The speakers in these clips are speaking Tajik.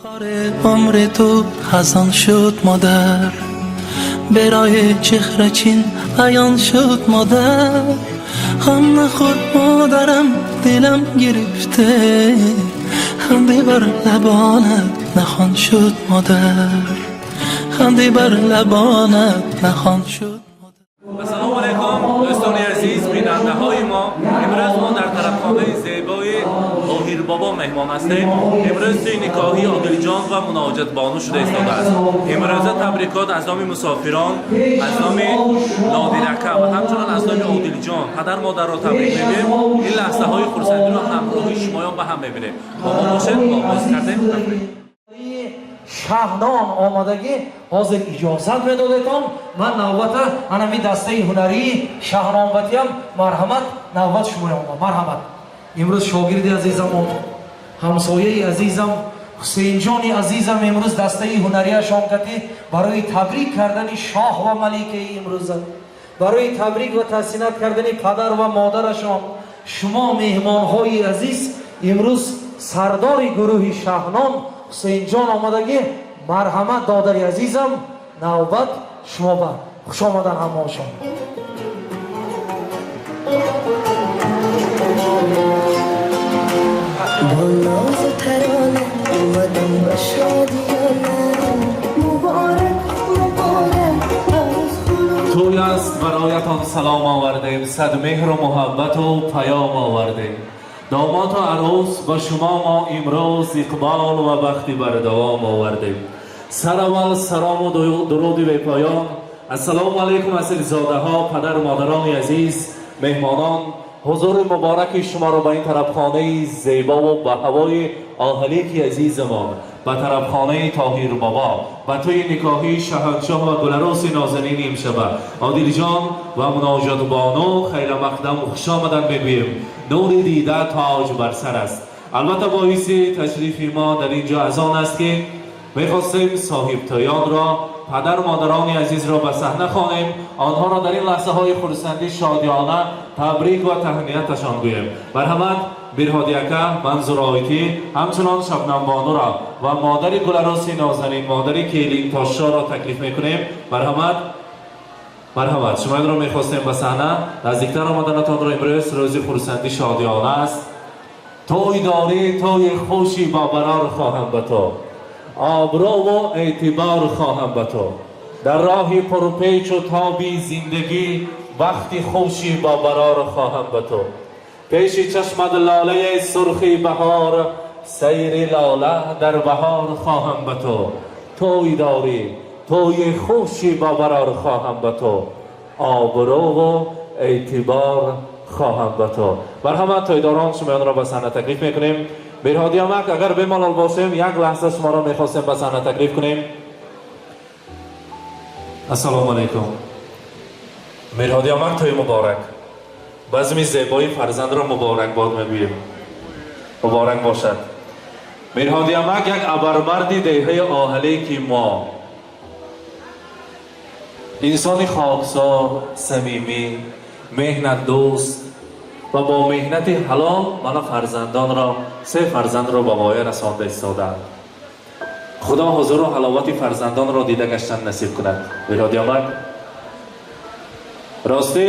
Умри ту хазон шуд, модар, барои чеҳра чин аён шуд, модар. Ғам нахӯр, модарам, дилам гирифта, ханде бар лабонат нахон шуд, модар, ханде бар лабонат нахон шуд. Ассалому алайкум, дӯстони азиз, бинандаҳои мо. Имрӯз мо дар тарабхонаи зебои Тоҳирбобо меҳмон ҳастем. Имрӯз тӯи никоҳии Одилҷон ва Муноҷатбону шуда истодааст. Имрӯза табрикот аз номи мусофирон, аз номи Нодирака ва ҳамчунон аз номи Одилҷон падар модарро табрик мегӯем. Ин лаҳзаҳои хурсандиро ҳамроҳи шумоён ба ҳам мебинем. Бо мо бошед. Оғоз кардем. Шаҳнон омадагӣ, ҳозир иҷозат медодетон, ман навбата анами дастаи ҳунарии Шаҳнонбатиям. Марҳамат, навбат шумоён, марҳамат. Имрӯз шогирди азизам, ҳамсояи азизам, Ҳусейнҷони азизам имрӯз дастаи ҳунарияшон кати барои табрик кардани шоҳ ва маликаи имрӯза, барои табрик ва таҳсинат кардани падар ва модарашон, шумо меҳмонҳои азиз, имрӯз сардори гурӯҳи Шаҳнон Ҳусейнҷон омадагӣ. Марҳамат, додари азизам, навбат шумо ба. Хуш омадан ҳамаошон. Бо нозу тарона омадам, ба шодиёна. Муборак, муборак, Тӯй аст, бароятон салом овардем, сад меҳру муҳаббату паём овардем. Домоту арӯс, ба шумо мо имрӯз иқбол ва бахти бардавом овардем. Сараввал салому дуруди бепоён. Ассалому алайкум, асилзодаҳо, падару модарони азиз, меҳмонон. Ҳузури мубораки шуморо ба ин тарабхонаи зебову ба ҳавои оҳалики азизамон, ба тарабхонаи Тоҳирбобо, ба тӯи никоҳии шаҳаншоҳ ва гулароси нозанини имшаба, Одилҷон ва Муноҷотбону, хайрамақдаму хушомадан мегӯем. Нури дида, тоҷ бар сар аст. Албатта, боиси ташрифи мо дар ин ҷо аз он аст, ки мехостем соҳибтоёнро, падару модарони азизро ба саҳна хонем, онҳоро дар ин лаҳзаҳои хурсандӣ шодиёна табрик ва таҳнияташон гӯем. Марҳамат, Мирҳодиака Манзур Оитӣ, ҳамчунон Шабнамбонуро ва модари гулароси нозанин, модари келинпошшоро таклиф мекунем. Марҳамат, марҳамат, шуморо мехостем ба саҳна наздиктар омаданатонро. Имрӯз рӯзи хурсандӣ шодиёна аст. Тӯй дорӣ, тӯи хуши бобарор хоҳам ба ту, обрӯву эътибор хоҳам ба ту. Дар роҳи пурпечу тоби зиндагӣ бахти хуши бобарор хоҳам ба ту. Пеши чашмат лолаи сурхи баҳор, сайри лола дар баҳор хоҳам ба ту. Тӯй дорӣ, тӯи хуши бобарор хоҳам ба ту, обрӯву эътибор хоҳам ба ту. Марҳамат, тӯйдорон, шумоёнро ба саҳна таклиф мекунем. Мирҳодиамак, агар бемалол бошем, як лаҳза шуморо мехостем ба саҳна таклиф кунем. Ассалому алайкум, Мирҳодиамак, тӯи муборак. Базми зебои фарзандро муборакбод мегӯем, муборак бошад. Мирҳодиамак як абармарди деҳаи оҳале, ки мо инсони хоксор, самимӣ, меҳнатдӯст ва бо меҳнати ҳалол мана фарзандонро, се фарзандро ба воя расонда истодаанд. Худо ҳузуру ҳаловати фарзандонро дида гаштан насиб кунад. Мирҳодиамак, ростӣ,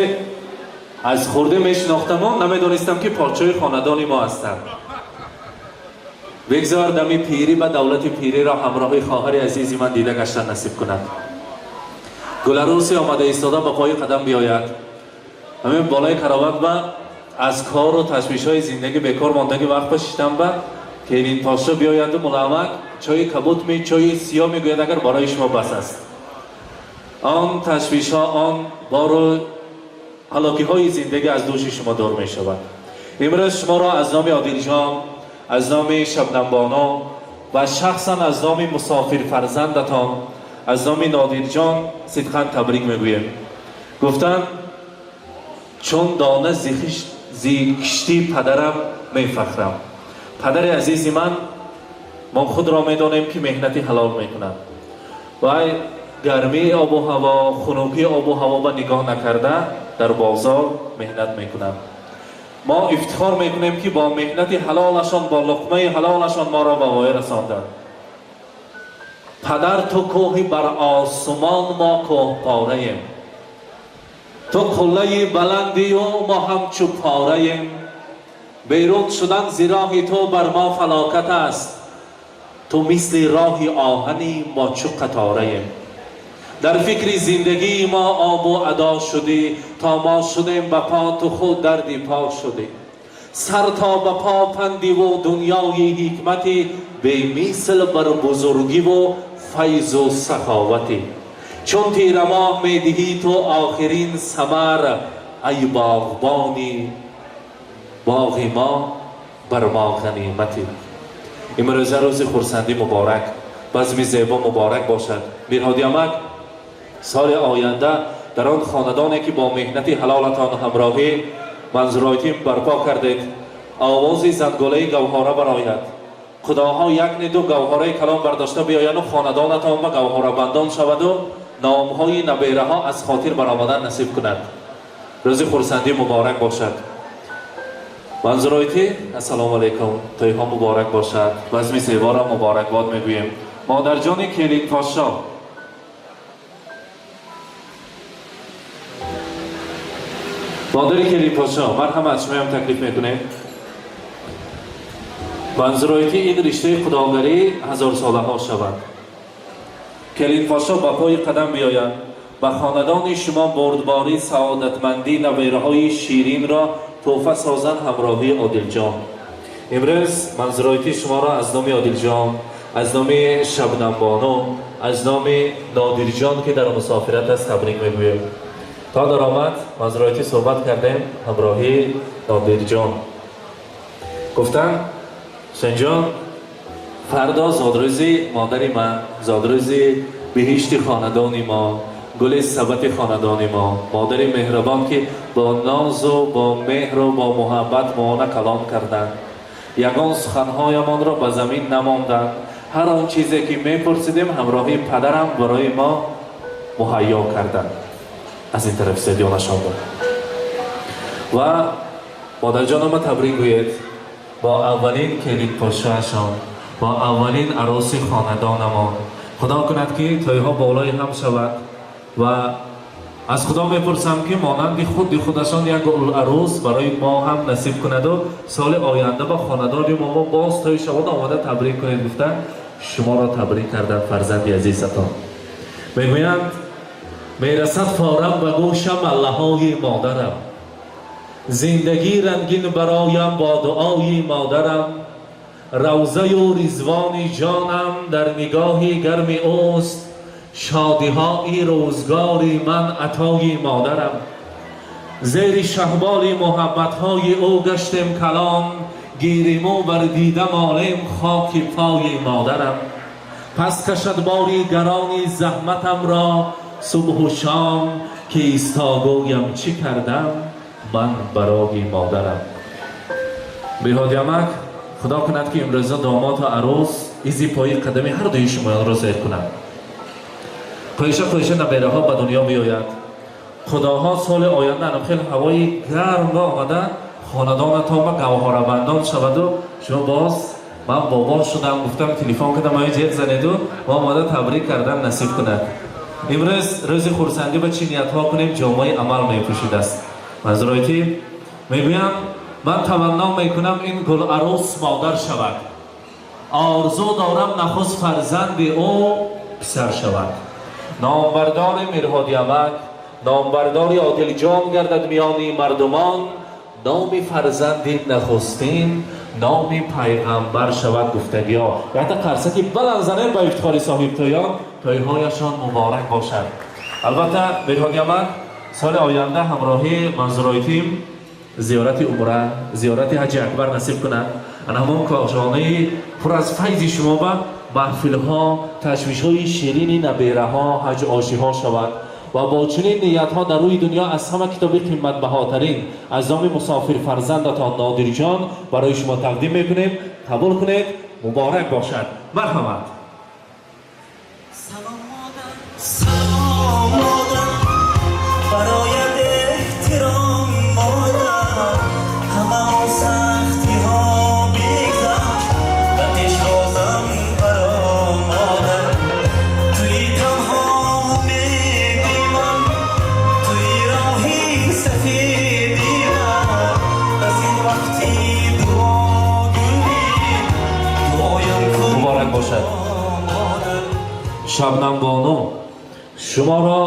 аз хурдӣ мешинохтаму намедонистам, ки подшоҳи хонадони мо ҳастанд. Бигзор дами пирӣ ба давлати пириро ҳамроҳи хоҳари азизи ман дида гаштан насиб кунад. Гуларӯсе омада истода ба пои қадам биёяд. Ҳамин болои кароват ба аз кору ташвишҳои зиндагӣ бекор мондагӣ вақт ба шиштан ба келинпошо биёяду мулаввак чои кабут ми, чои сиёҳ мегӯяд, агар барои шумо бас аст. Он ташвишҳо, он бору ҳалокиҳои зиндагӣ аз дӯши шумо дур мешавад. Имрӯз шуморо аз номи Одилҷон, аз номи Шабнамбоно ва шахсан аз номи мусофирфарзандатон, аз номи Нодирҷон сидқан табрик мегӯем. Гуфтанд, чун дона зи киштӣ падарам мефахрам. Падари азизи ман, мо худро медонем, ки меҳнати ҳалол мекунад вай гармии обу ҳаво, хунукии обу ҳаво ба нигоҳ накарда дар бозор меҳнат мекунад. Мо ифтихор мекунем, ки бо меҳнати ҳалолашон, бо луқмаи ҳалолашон моро ба воя расонданд. Падар, ту кӯҳи бар осмон, мо кӯҳпораем. Ту қуллаи баландию мо ҳамчу пораем. Берун шудан зи роҳи ту бар мо фалокат аст. Ту мисли роҳи оҳанӣ, мо чу қатораем. Дар фикри зиндагии мо обу адо шудӣ. То мо шудем ба по, ту худ дарди по шудӣ. Сар то ба по пандиву дунёи ҳикмати, бемисл бар бузургиву файзу саховатӣ. Чун тирамоҳ медиҳӣ ту охирин самар, ай боғбони боғи мо, бар мо ғаниматӣ. Имрӯза рӯзи хурсандӣ муборак, базми зебо муборак бошад. Мирҳоди амак, соли оянда дар он хонадоне ки бо меҳнати ҳалолатон ҳамроҳӣ Манзуройтим барпо кардед, овози зангулаи гавҳора барояд. Худоҳо як не ду гавҳораи калон бардошта биёяну хонадонатон ба гавҳорабандон шаваду номҳои набераҳо аз хотир баромадан насиб кунад. Рӯзи хурсандӣ муборак бошад. Манзуройтӣ, ассалому алайкум, тӯйҳо муборак бошад, базми зеборо муборакбод мегӯем. Модарҷони келинпошо, модари келинпошо, марҳамат, шумоям таклиф мекунем. Манзуройтӣ, ин риштаи худогарӣ ҳазорсолаҳо шавад. Келинпошо ба пои қадам биёянд. Ба хонадони шумо бурдборӣ, саодатмандӣ, набераҳои ширинро тӯҳфа созанд ҳамроҳии Одилҷон. Имрӯз Манзуройтӣ шуморо аз номи Одилҷон, аз номи Шабнамбону, аз номи Нодирҷон, ки дар мусофират аст, табрик мегӯем. То даромад Манзуройтӣ суҳбат кардем ҳамроҳии Нодирҷон. Гуфтанд: «Ҳусейнҷон, фардо зодрӯзи модари ман, зодрӯзи биҳишти хонадони мо, гули сабати хонадони мо, модари меҳрабон, ки бо нозу бо меҳру бо муҳаббат моона калон карданд, ягон суханҳоямонро ба замин намонданд. Ҳар он чизе ки мепурсидем, ҳамроҳии падарам барои мо муҳайё карданд». Аз ин тараф стадионашон буд. Ва модарҷонома табрик гӯед бо аввалин келинпошоашон, бо аввалин арӯси хонадонамон. Худо кунад, ки тӯйҳо болои ҳам шавад, ва аз Худо мепурсам, ки монанди худи худашон як арӯс барои мо ҳам насиб кунаду соли оянда ба хонадони мо боз тӯй шавад, омода табрик кунед гуфта шуморо табрик кардам. Фарзанди азизатон мегӯянд: «Мерасад форам ба гӯшам аллаҳои модарам, зиндагӣ рангин бароям бо дуои модарам. Равзаю ризвони ҷонам дар нигоҳи гарми ӯст, шодиҳои рӯзгори ман атои модарам. Зери шаҳболи муҳаббатҳои ӯ гаштем калон, гириму бар дида молем хоки пои модарам. Пас кашад бори гарони заҳматамро субҳу шом, ки истогӯям чӣ кардам ман барои модарам». Беҳодиамак, Худо кунад, ки имрӯза домоту арӯс изи пои қадами ҳар дуи шумоёнро зер кунад, қӯйша қӯйша набераҳо ба дунё биёяд. Худоҳо соли оянда анам хел ҳавои гарм ба омада, хонадонатон ба гавҳорабандон шаваду шумо боз ман бобо шудам гуфтам, телефон кардам, аю ҷеғ занеду мо омада табрик кардан насиб кунад. Имрӯз рӯзи хурсандӣ, ба чӣ ниятҳо кунем, ҷомаи амал мепӯшидааст. Манзуройтӣ мегӯям: «Ман таманно мекунам, ин гуларӯс модар шавад, орзу дорам, нахуст фарзанди ӯ писар шавад. Номбардори Мирҳодиамак, номбардори Одилҷон гардад миёни мардумон, номи фарзанди нахустин номи пайғамбар шавад», гуфтагиҳо. Якта қарсаки баланд занем ба ифтихори соҳибтӯён. Тӯйҳояшон муборак бошад. Албатта, Мирҳодиамак, соли оянда ҳамроҳии Манзуройтим зиёрати умра, зиёрати ҳаҷи акбар насиб кунад. Ана ҳамон кошонаи пур аз файзи шумо ба маҳфилҳо, ташвишҳои ширини набераҳо, ҳаҷ ошиҳо шавад. Ва бо чунин ниятҳо дар рӯи дунё аз ҳама китоби қиматбаҳотарин аз номи мусофирфарзандатон Нодирҷон барои шумо тақдим мекунем. Қабул кунед, муборак бошад, марҳамат. Салом, модар, салом, модар, барояд эҳтиром, модар. Ҳама он сахтиҳо бигзашт, ба пешвозам баро, модар. Шуморо,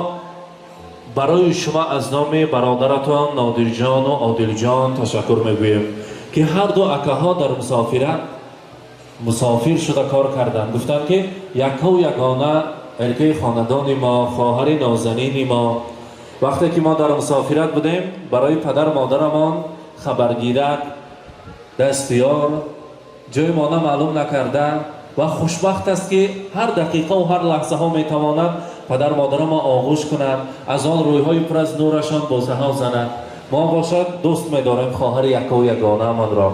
барои шумо аз номи бародаратон Нодирҷону Одилҷон ташаккур мегӯем, ки ҳар ду акаҳо дар мусофират мусофир шуда кор карданд. Гуфтанд, ки яккаву ягона эркаи хонадони мо, хоҳари нозанини мо, вақте ки мо дар мусофират будем, барои падар модарамон хабаргирак, дастёр, ҷои мона маълум накарда ва хушбахт аст, ки ҳар дақиқаву ҳар лаҳзаҳо метавонад падар модарамо оғӯш кунад, аз он рӯйҳои пур аз нурашон бозаҳо занад. Мо бошад дӯст медорем хоҳари яккаву ягонаамонро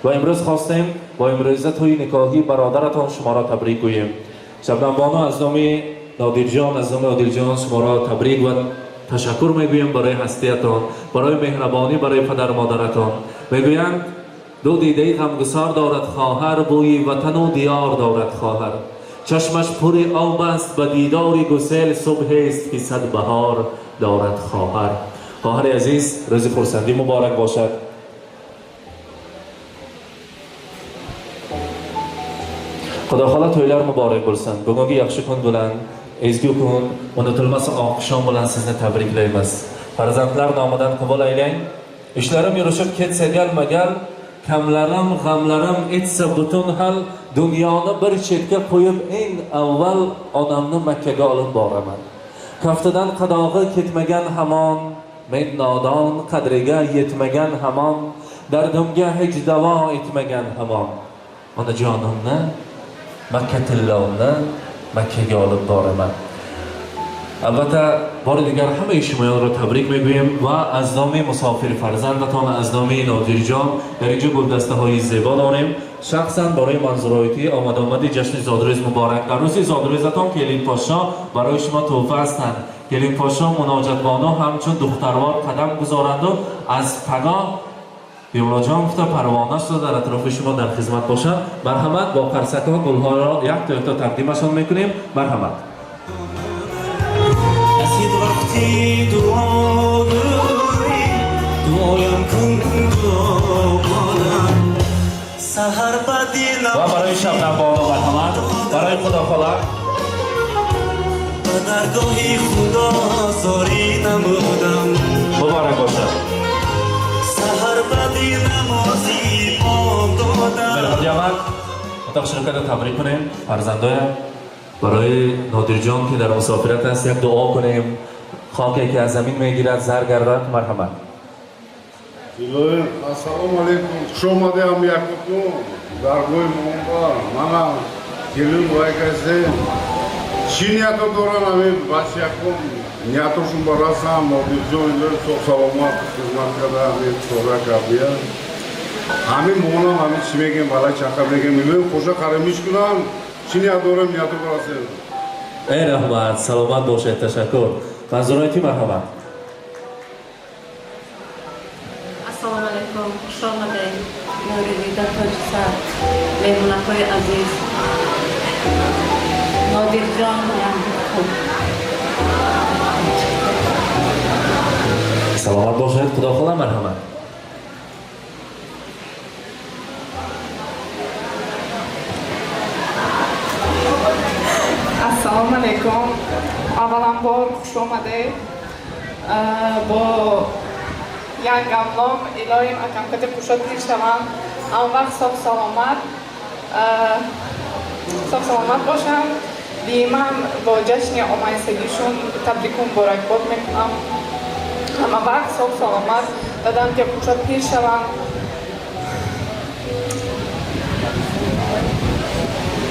ва имрӯз хостем бо имрӯза тӯи никоҳӣ бародаратон шуморо табрик гӯем. Шабнамбону, аз номи Нодирҷон, аз номи Одилҷон шуморо табрик ва ташаккур мегӯем барои ҳастиятон, барои меҳрабонӣ барои падару модаратон. Мегӯянд, ду дидаи ғамгусор дорад хоҳар, бӯи ватану диёр дорад хоҳар, чашмаш пури об аст ба дидори гусел, субҳест ки сад баҳор дорад хоҳар. Хоҳари азиз, рӯзи хурсандӣ муборак бошад. Xudo xola, to'ylar muborak bo'lsin. Bugungi yaxshi kun bilan, ezgu kun, unutilmas oqshom bilan sizni tabriklaymiz. Farzandlar nomidan qabul aylang. Ishlarim yurishib ketsa galma-gal, kamlarim, g'amlarim etsa butun hal, dunyoni bir chetga qo'yib, eng avval onamni Makkaga olib boraman. Kaftidan qadog'i ketmagan hamon, men nodon, qadriga yetmagan hamon, dardimga hech davo etmagan hamon. Onajonimni Makka tilloni Makkaga olib boraman. Албатта, бори дигар ҳамаи шумоёнро табрик мегӯем ва аз номи мусофир фарзандатон, аз номи Нодирҷон дар инҷо гулдастаҳои зебо дорем. Шахсан барои манзуроитӣ омадомади ҷашни зодрӯз муборак. Дар рӯзи зодрӯзатон келинпошо барои шумо тӯҳфа ҳастанд. Келинпошо Муноҷатбону ҳамчун духтарвор қадам гузоранду аз пагоҳ Бимлоҷон гуфта парвона шуда дар атрофи шумо дар хизмат бошанд. Марҳамат, бо қарсакҳо гулҳоро якто якто тақдимашон мекунем. Марҳамат. رسید وقتی دعا گویی، دعایم کن دعا سحر بدی. Ва барои Шабнамбону марҳамат, барои Худохола. به درگاه خدا زاری نمودم. Муборак бошад. سحر بدی نمازی بام دادم. Меҳрибониамад, отақ ширката табрик кунем фарзандоя. Барои Нодирҷон, ки дар мусофират аст, як дуо кунем. Хоке ки аз замин мегирад, зар гардад. Марҳамат. Илоҳим, ассалому алайкум, хуш омадем якутун даргоҳи момба. Мана келин вайкасем, чӣ ниято дорам, ами бачаякум ниятошун барасам. Нодирҷон, илоҳим, соғ саломат хизмат карда, ами тора кардия, ҳамин монам, ҳамин чӣ мегем, балай чақа мегем, илоҳим, хоша қарамиш кунам. Чӣ ният дорем, ниято барасем. Эй раҳмат, саломат бошед, ташаккур. Манзуроити, марҳамат. Ассалому алайкум, хуш омадед, нури дида, тоҷи сар, меҳмонакҳои азиз, Нодирҷон. Хуб. Саломат бошед. Худохола, марҳамат. Ассалому алайкум, авваланбор хуш омадед бо як гамлом. Илоҳим, акамкати кушод пир шаванд, он вақт соғ саломат бошанд. Диимам бо ҷашни омайсагишон табрику муборакбод мекунам. Ҳама вақт соғ саломат дадам ки кушод пир шаванд.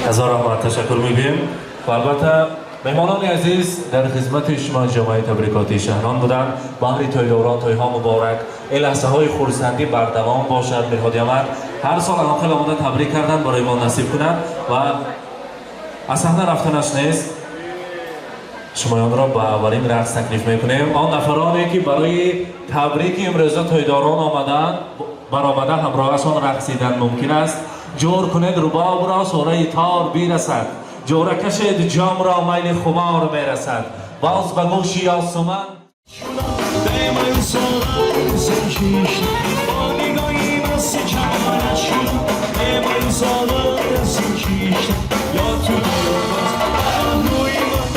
Ҳазор раҳмат, ташаккур мегӯем. Ва албатта, меҳмонони азиз, дар хизмати шумо ҷамоаи табрикотии Шаҳрон буданд. Баҳри тӯйдорон тӯйҳо муборак. Ин лаҳзаҳои хурсандӣ бардавом бошад. Мирҳодиамад ҳар сол анохел омода табрик кардан барои мо насиб кунад ва аз саҳна рафтанаш нест. Шумоёнро ба аввалин рақс таклиф мекунем. Он нафароне, ки барои табрики имрӯза тӯйдорон омадаанд, баромада ҳамроҳашон рақсидан мумкин аст. Ҷур кунед рубобро, сураи тор бирасад, ҷура кашед ҷомро, майли хумор мерасад, боз ба гӯши ёсуман. با نگاهی مست چمنش شدم سالار سیکیش یا تو باز روی من.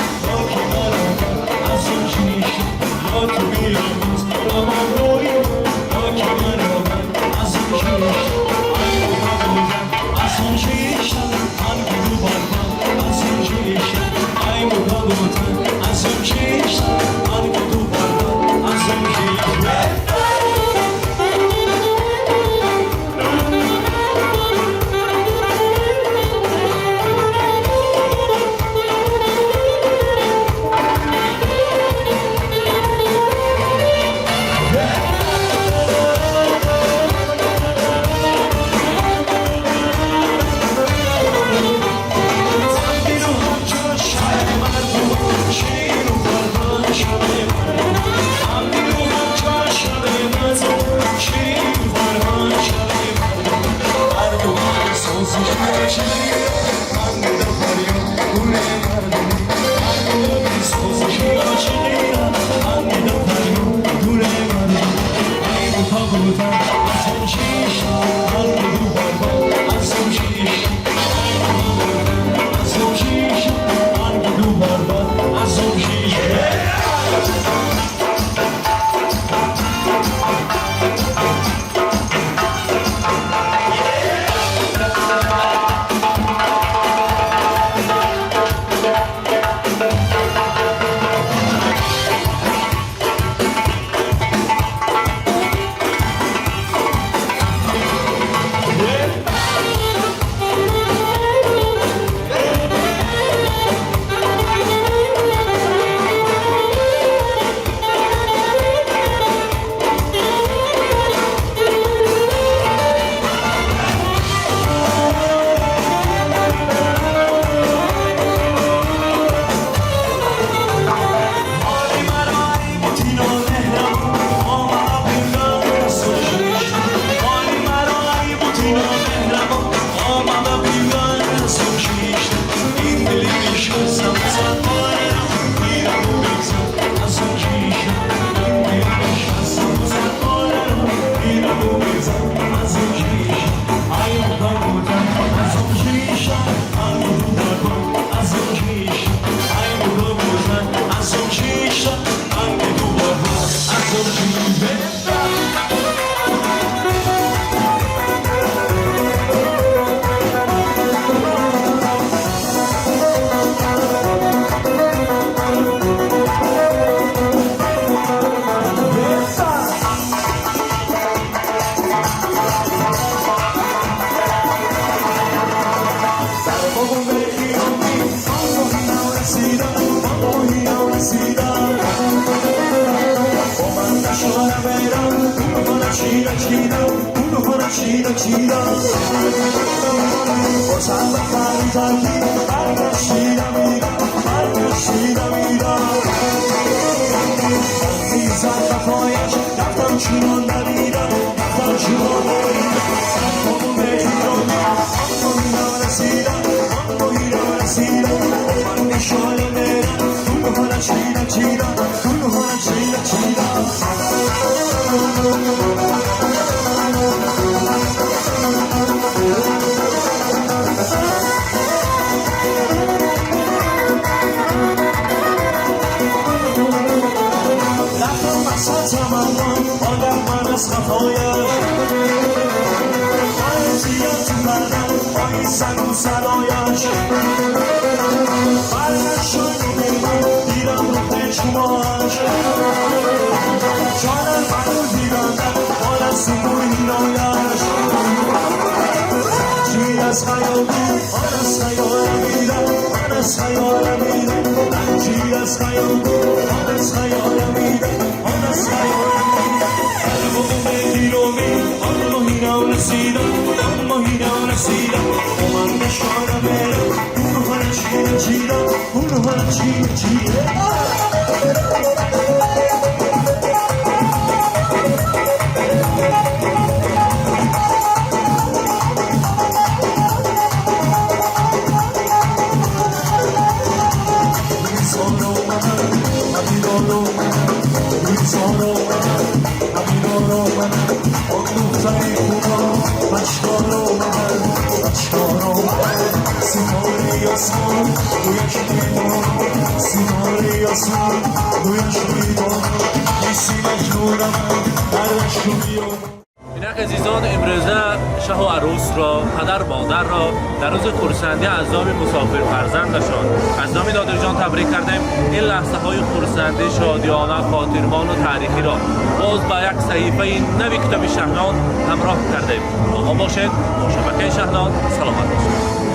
Инак азизон, имрӯза шаҳу арӯсро, падар модарро дар рӯзи хурсандӣ аз номи мусофир фарзандашон, аз номи Нодирҷон табрик кардем. Ин лаҳзаҳои хурсандӣ, шодиёна, хотирмону таърихиро боз ба як саҳифаи нави китоби Шаҳнон ҳамроҳ кардем. Бо мо бошед, бо шабакаи Шаҳнон. Саломат бошед.